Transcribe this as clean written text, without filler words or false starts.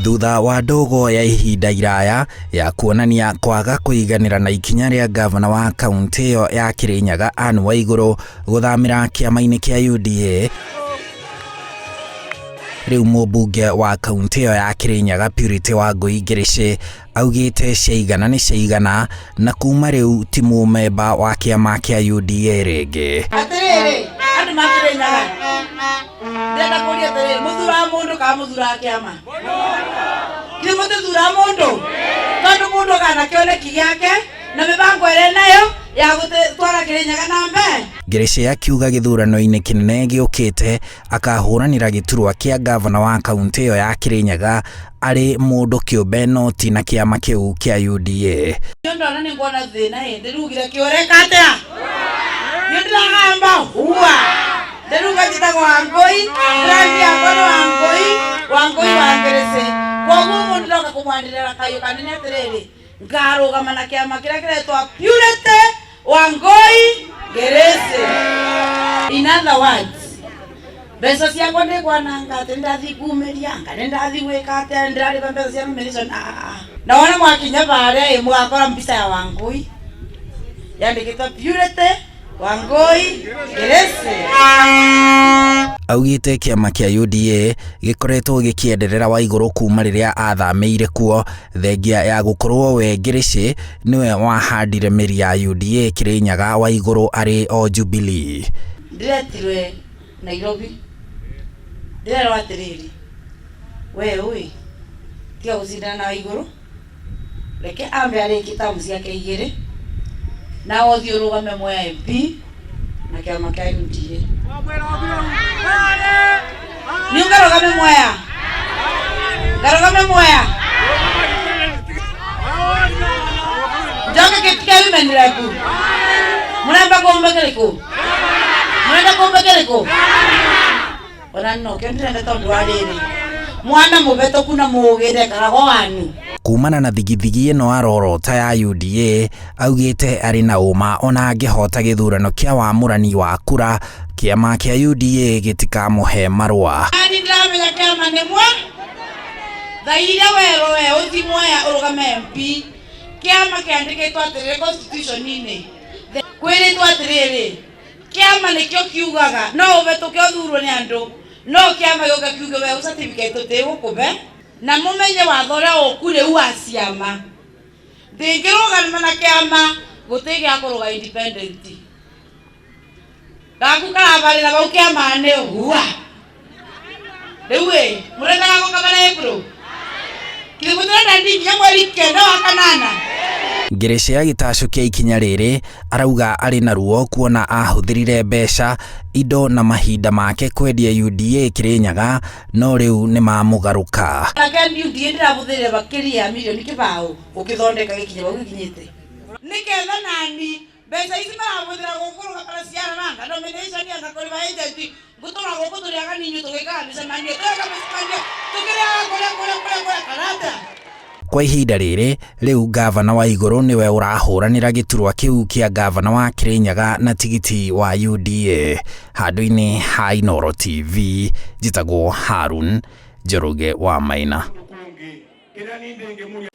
Thutha wa ndogo ya ihinda iraya ya kuonania kwaga kũiganĩra na ikinya rĩa ngavana wa kaunti ĩyo ya Kirinyaga Anne Waigũrũ gũthamĩra kĩama-inĩ kĩa UDA, rĩu mũmbunge wa kaunti ĩyo ya Kirinyaga Purity Wangui Ngirici augĩte ciaigana nĩ ciaigana na kuma rĩu ti mũmemba wa kĩama kĩa UDA rĩngĩ. Atiriri, andu makirinyaga, ndĩrenda kũria atĩrĩrĩ, mũthuraga mũndũ kana mũthuraga kĩama? Githĩ mũtithuraga mũndũ? Tondũ mũndũ agana kĩoneki gĩake na mĩbango ĩrĩa nayo ya gũtwara Kĩrĩnyaga na mbere. Ngirici akiuga gĩthurano-inĩ kĩnene gĩũkĩte akahũranĩra gĩturwa kĩa ngavana wa kaunti ĩyo ya Kirinyaga arĩ mũndũ kĩũmbe no ti na kĩama kĩu kĩa UDA. Nĩ ndona nĩ nguona thĩna hĩndĩ rugire kĩũreka atĩa nĩ ndĩragamba hua ndĩruga njĩtagwo Wangũi, brand yakwa nĩ Wangũi, Wangũi wa Ngĩrĩcĩ. Koguo mũndũ ndoka kũmwanĩrĩra kayũ kanene atĩrĩrĩ, ngarũgama na kĩama kĩrĩa kĩretwa Purity Wangũi Ngĩrĩcĩ. In other words, mbeca ciakwa ndĩkwananga atĩ nĩndathiĩ kumĩria nga nĩndathiĩ gwĩka atĩa, nĩndĩrarĩba mbeca cia nomination. Ah, ah. Na wona mwakinya barĩa ĩ mũgakora mbica ya Wangũi yandĩkĩtwo Purity Wangũi Ngĩrĩcĩ. Augĩte kĩama kĩa UDA gĩkoretwo gĩkĩenderera Waigũrũ kuma rĩrĩa athamĩire kuo, thengia ya gũkorwo we Ngirici nĩwe wahandire mĩri ya UDA Kirinyaga Waigũrũ arĩ o Jubilee. Ndĩretirwe Nairobi, ndĩrerwo atĩrĩrĩ, we ũĩ tiga gũcindana na Waigũrũ, reke ambe arĩkie tamu ciake igĩrĩ nawe ũthiĩ ũrũgame Mwea MP na kĩama kĩa UDA. Nĩ ũngarũgame Mwea, ngarũgame Mwea, njoke gĩti kĩa women rep. Mũrenda kũmbe kĩrĩkũ? Mũrenda kũmbe kĩrĩkũ? Ona nokĩo ndĩrenda, tondũ wa rĩrĩ, mwana mũhetũku na mũũgĩ ndekaraga wanyu. Kumana na thigithigi ĩno arorota ya UDA, augĩte arĩ na ũma ona angĩhota gĩthurano kĩa wamũrani wa kura, kĩama kĩa UDA gĩtikamũhe marũa. Ani ndĩramenya kĩama nĩ mwe thaa iria werwo we ũthi Mwea ũrũgame MP, kĩama kĩandĩkĩtwo atĩrĩrĩ constitution-inĩ, kwĩrĩtwo atĩrĩrĩ, kĩama nĩkĩo kiugaga no ũhetũke ũthurwo nĩ andũ, no kĩama gĩũke kiuge we certificate tũtigũkũbe. Na mũmenye watho ũrĩa ũku rĩu wa ciama, ndingĩrũgama na kĩama, gũtĩ gĩa kũrũga independent gaku karabarĩra bau kĩama-inĩ hua. Rĩu ĩ mũrendaga gũkabara April kĩrĩ mũtĩrenda ndi nginya mweri 9 wa kanana. Ngirici agĩtacũkia ikinya rĩrĩ arauga arĩ na ruo kuona ahũthĩrire mbeca, indo na mahinda make kwendia UDA Kirinyaga, no rĩu nĩ mamũgarũka. Nake UDA ndĩrabũthĩrire makĩria ya mirioni 20 gũkĩthondeka gĩkinya bau gĩkinyĩte, nĩketha nani mbeca ici marabũthĩra gũkũrũgama ciana nanga nomination anga kũrĩba agent, ngũtũra gũkũ tũrĩaga ninyu, tũgĩkaga mĩcemanio, tweka mĩcemanio tũkĩrĩaga kũrĩa kũrĩa kũrĩa kũrĩa kana atĩa. Kwa ihinda rĩrĩ rĩu ngavana Waigũrũ nĩwe ũrahũranĩra gĩturwa kĩu kĩa ngavana wa Kirinyaga na tigiti wa UDA. Handũ-inĩ ha Inooro TV, njĩtagwo Harun Njoroge wa Maina.